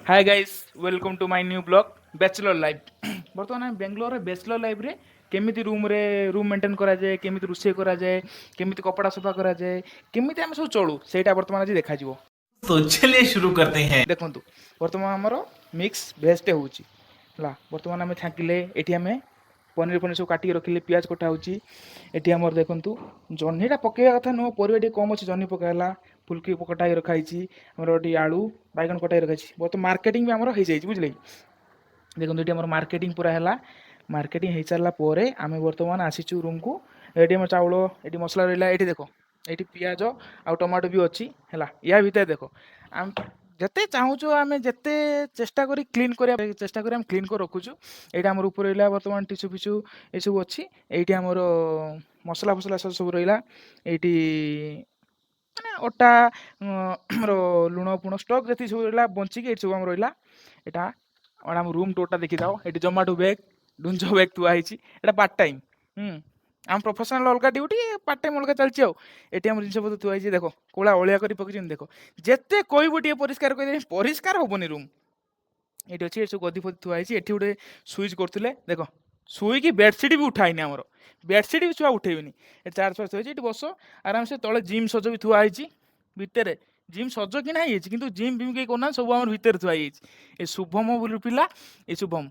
Hi guys, welcome to my new vlog, bachelor life. ବର୍ତ୍ତମାନ ଆମେ ବେଙ୍ଗଲୋରରେ ବ୍ୟାଚଲର ଲାଇଫ୍ରେ କେମିତି ରୁମ୍ରେ ରୁମ୍ ମେଣ୍ଟେନ୍ କରାଯାଏ, କେମିତି ରୋଷେଇ କରାଯାଏ, କେମିତି କପଡ଼ା ସଫା କରାଯାଏ, କେମିତି ଆମେ ସବୁ ଚଳୁ, ସେଇଟା ବର୍ତ୍ତମାନ ଆଜି ଦେଖାଯିବ। तो चलिए शुरू करते हैं। ଦେଖନ୍ତୁ, ବର୍ତ୍ତମାନ ଆମର ମିକ୍ସ ଭେଜ୍ଟେ ହେଉଛି ହେଲା। ବର୍ତ୍ତମାନ ଆମେ ଛାଙ୍କିଲେ, ଏଠି ଆମେ ପନିର ଫନିର ସବୁ କାଟିକି ରଖିଲେ, ପିଆଜ କଟା ହେଉଛି। ଏଠି ଆମର ଦେଖନ୍ତୁ, ଜହ୍ନିଟା ପକାଇବା କଥା ନୁହଁ, ପରିବା ଟିକେ କମ୍ ଅଛି, ଜହ୍ନି ପକା ହେଲା। ଫୁଲକୋବି କଟା ହେଇକି ରଖା ହେଇଛି ଆମର। ଏଠି ଆଳୁ ବାଇଗଣ କଟା ହେଇକି ରଖାହେଇଛି। ବର୍ତ୍ତମାନ ମାର୍କେଟିଂ ବି ଆମର ହେଇଯାଇଛି, ବୁଝିଲେ କି? ଦେଖନ୍ତୁ, ଏଠି ଆମର ମାର୍କେଟିଂ ପୁରା ହେଲା। ମାର୍କେଟିଂ ହେଇସାରିଲା ପରେ ଆମେ ବର୍ତ୍ତମାନ ଆସିଛୁ ରୁମ୍କୁ। ଏଠି ଆମର ଚାଉଳ, ଏଠି ମସଲା ରହିଲା। ଏଠି ଦେଖ, ଏଇଠି ପିଆଜ ଆଉ ଟମାଟୋ ବି ଅଛି ହେଲା। ୟା ଭିତରେ ଦେଖ, ଆମେ ଯେତେ ଚାହୁଁଛୁ, ଆମେ ଯେତେ ଚେଷ୍ଟା କରି କ୍ଲିନ୍ କରିବା ଚେଷ୍ଟା କରି ଆମେ କ୍ଲିନ୍ କରି ରଖୁଛୁ। ଏଇଟା ଆମର ଉପରେ ରହିଲା ବର୍ତ୍ତମାନ ଟିସୁ ଫିସୁ ଏସବୁ ଅଛି। ଏଇଠି ଆମର ମସଲା ଫସଲା ସବୁ ସବୁ ରହିଲା। ଏଇଠି ମାନେ ଅଟା, ଆମର ଲୁଣ ଫୁଣ ଷ୍ଟକ୍ ଯେତିକି ସବୁ ରହିଲା ବଞ୍ଚିକି, ଏଇଠି ସବୁ ଆମର ରହିଲା। ଏଇଟା ଆମ ରୁମ୍ ଟୁର୍ଟା ଦେଖିଥାଅ। ଏଠି ଜମାଟୋ ବ୍ୟାଗ୍, ଡୁଞ୍ଜ ବ୍ୟାଗ୍ ଥୁଆ ହେଇଛି। ଏଇଟା ପାର୍ଟ ଟାଇମ୍। ଆମ ପ୍ରଫେସନାଲ୍ ଅଲଗା ଡ୍ୟୁଟି, ପାର୍ଟ ଟାଇମ୍ ଅଲଗା ଚାଲିଛି। ଆଉ ଏଠି ଆମର ଜିନିଷପତ୍ର ଥୁଆ ହେଇଛି। ଦେଖ, କୋଳା ଅଳିଆ କରି ପକେଇଛନ୍ତି। ଦେଖ, ଯେତେ କହିବୁ ଟିକେ ପରିଷ୍କାର କରିଦେବେ, ପରିଷ୍କାର ହବନି ରୁମ୍। ଏଇଠି ଅଛି, ଏଠି ସବୁ ଗଦି ଫଦି ଥୁଆ ହେଇଛି। ଏଠି ଗୋଟେ ସୁଇଚ୍ କରୁଥିଲେ। ଦେଖ, ଶୋଇକି ବେଡ଼ସିଟ୍ ବି ଉଠା ହେଇନି ଆମର। ବେଡ଼ସିଟ୍ ବି ଛୁଆ ଉଠେଇବେନି। ଏଠି ଚାର୍ଜ ଫାର୍ଜ ଥୁଆ ହେଇଛି, ଏଠି ବସ ଆରାମସେ। ତଳେ ଜିମ୍ ସଜ ବି ଥୁଆ ହେଇଛି। ଭିତରେ ଜିମ୍ ସଜ କିଣା ହେଇଯାଇଛି, କିନ୍ତୁ ଜିମ୍ ଫିମ୍ କେହି କରୁନାହାନ୍ତି, ସବୁ ଆମର ଭିତରେ ଥୁଆ ହେଇଯାଇଛି। ଏ ଶୁଭମ ବୋଲି ପିଲା, ଏ ଶୁଭମ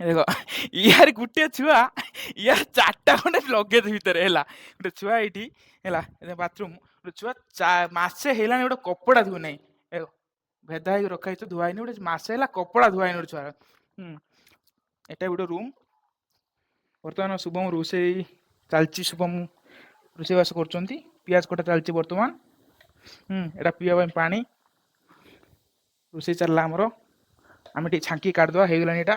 ଦେଖ, ଇୟାର ଗୋଟେ ଛୁଆ, ଇୟାର ଚାରିଟା ଖଣ୍ଡେ ଲଗେଜ ଭିତରେ ହେଲା। ଗୋଟେ ଛୁଆ ଏଇଠି ହେଲା ବାଥରୁମ୍। ଗୋଟେ ଛୁଆ ମାସେ ହେଲାଣି ଗୋଟେ କପଡ଼ା ଧୁଇ ନାହିଁ। ଦେଖ, ଭେଦା ହେଇକି ରଖା ହେଇଛି, ଧୁଆ ହେଇନି। ଗୋଟେ ମାସେ ହେଲା କପଡ଼ା ଧୁଆ ହେଇନି ଗୋଟେ ଛୁଆର। ଏଟା ଗୋଟେ ରୁମ୍। ବର୍ତ୍ତମାନ ଶୁଭମ ରୋଷେଇ ଚାଲିଛି, ଶୁଭମ ରୋଷେଇବାସ କରୁଛନ୍ତି, ପିଆଜ କଟା ଚାଲିଛି ବର୍ତ୍ତମାନ। ଏଟା ପିଇବା ପାଇଁ ପାଣି। ରୋଷେଇ ଚାଲିଲା ଆମର। ଆମେ ଟିକେ ଛାଙ୍କି କାଢ଼ିଦେବା, ହେଇଗଲାଣି ଏଇଟା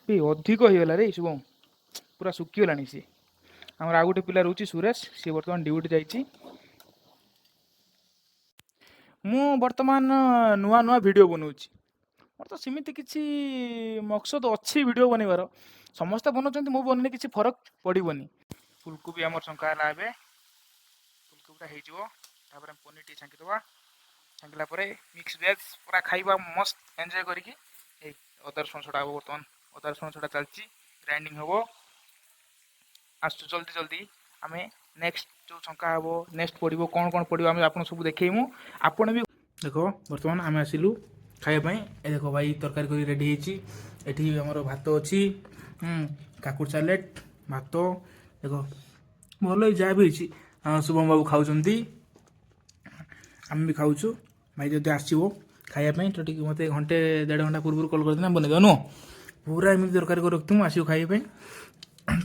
ବି ଅଧିକ ହେଇଗଲା ରେ ଶୁଭମ, ପୁରା ଶୁଖିଗଲାଣି ସିଏ। ଆମର ଆଉ ଗୋଟେ ପିଲା ରହୁଛି ସୁରେଶ, ସିଏ ବର୍ତ୍ତମାନ ଡ୍ୟୁଟି ଯାଇଛି। ମୁଁ ବର୍ତ୍ତମାନ ନୂଆ ନୂଆ ଭିଡ଼ିଓ ବନାଉଛି। ମୋର ତ ସେମିତି କିଛି ମକସଦ ଅଛି ଭିଡ଼ିଓ ବନେଇବାର। ସମସ୍ତେ ବନାଉଛନ୍ତି, ମୁଁ ବନେଇଲେ କିଛି ଫରକ ପଡ଼ିବନି। ଫୁଲକୋବି ଆମର ଛଙ୍କା ହେଲା ଏବେ। ଫୁଲକୋବିଟା ହେଇଯିବ, ତାପରେ ଆମେ ପନିର ଟିକେ ଛାଙ୍କିଦେବା। ଛାଙ୍କିଲା ପରେ ମିକ୍ସ ଭେଜ୍ ପୁରା ଖାଇବା ମସ୍ତ ଏନ୍ଜୟ କରିକି। ଏଇ ଅଦା ରସୁଣ ଛଡ଼ା ହେବ ବର୍ତ୍ତମାନ। ଅଦା ରସୁଣ ଛଡ଼ା ଚାଲିଛି, ଗ୍ରାଇଣ୍ଡିଙ୍ଗ ହେବ। ଆସୁଛୁ ଜଲ୍ଦି ଜଲ୍ଦି। ଆମେ ନେକ୍ସଟ ଯେଉଁ ଛଙ୍କା ହେବ, ନେକ୍ସଟ ପଡ଼ିବ, କ'ଣ କ'ଣ ପଡ଼ିବ, ଆମେ ଆପଣ ସବୁ ଦେଖେଇମୁ। ଆପଣ ବି ଦେଖ। ବର୍ତ୍ତମାନ ଆମେ ଆସିଲୁ ଖାଇବା ପାଇଁ। ଏ ଦେଖ ଭାଇ, ତରକାରୀ କରି ରେଡ଼ି ହେଇଛି। ଏଠି ଆମର ଭାତ ଅଛି, କାକୁଡ଼ି ସାଲେଡ଼, ଭାତ। ଦେଖ, ଭଲ ହେଇଛି ଯାହା ବି ହେଇଛି। ଶୁଭମ ବାବୁ ଖାଉଛନ୍ତି, ଆମେ ବି ଖାଉଛୁ। ଭାଇ ଯଦି ଆସିବ ଖାଇବା ପାଇଁ ତ ଟିକେ ମୋତେ ଘଣ୍ଟେ ଦେଢ଼ ଘଣ୍ଟା ପୂର୍ବରୁ କଲ୍ କରିଦେଲେ ବନେଇଦେବା। ନୁହଁ, ପୁରା ଏମିତି ତରକାରୀ କରି ରଖିଥିବୁ, ଆସିବ ଖାଇବା ପାଇଁ।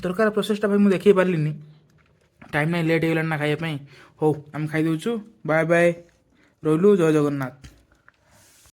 ତରକାରୀ ପ୍ରୋସେସଟା ଭାଇ ମୁଁ ଦେଖେଇ ପାରିଲିନି, ଟାଇମ୍ ନାହିଁ, ଲେଟ୍ ହେଇଗଲାଣି ନା ଖାଇବା ପାଇଁ। ହଉ, ଆମେ ଖାଇଦେଉଛୁ। ବାଏ ବାଏ, ରହିଲୁ, ଜୟ ଜଗନ୍ନାଥ।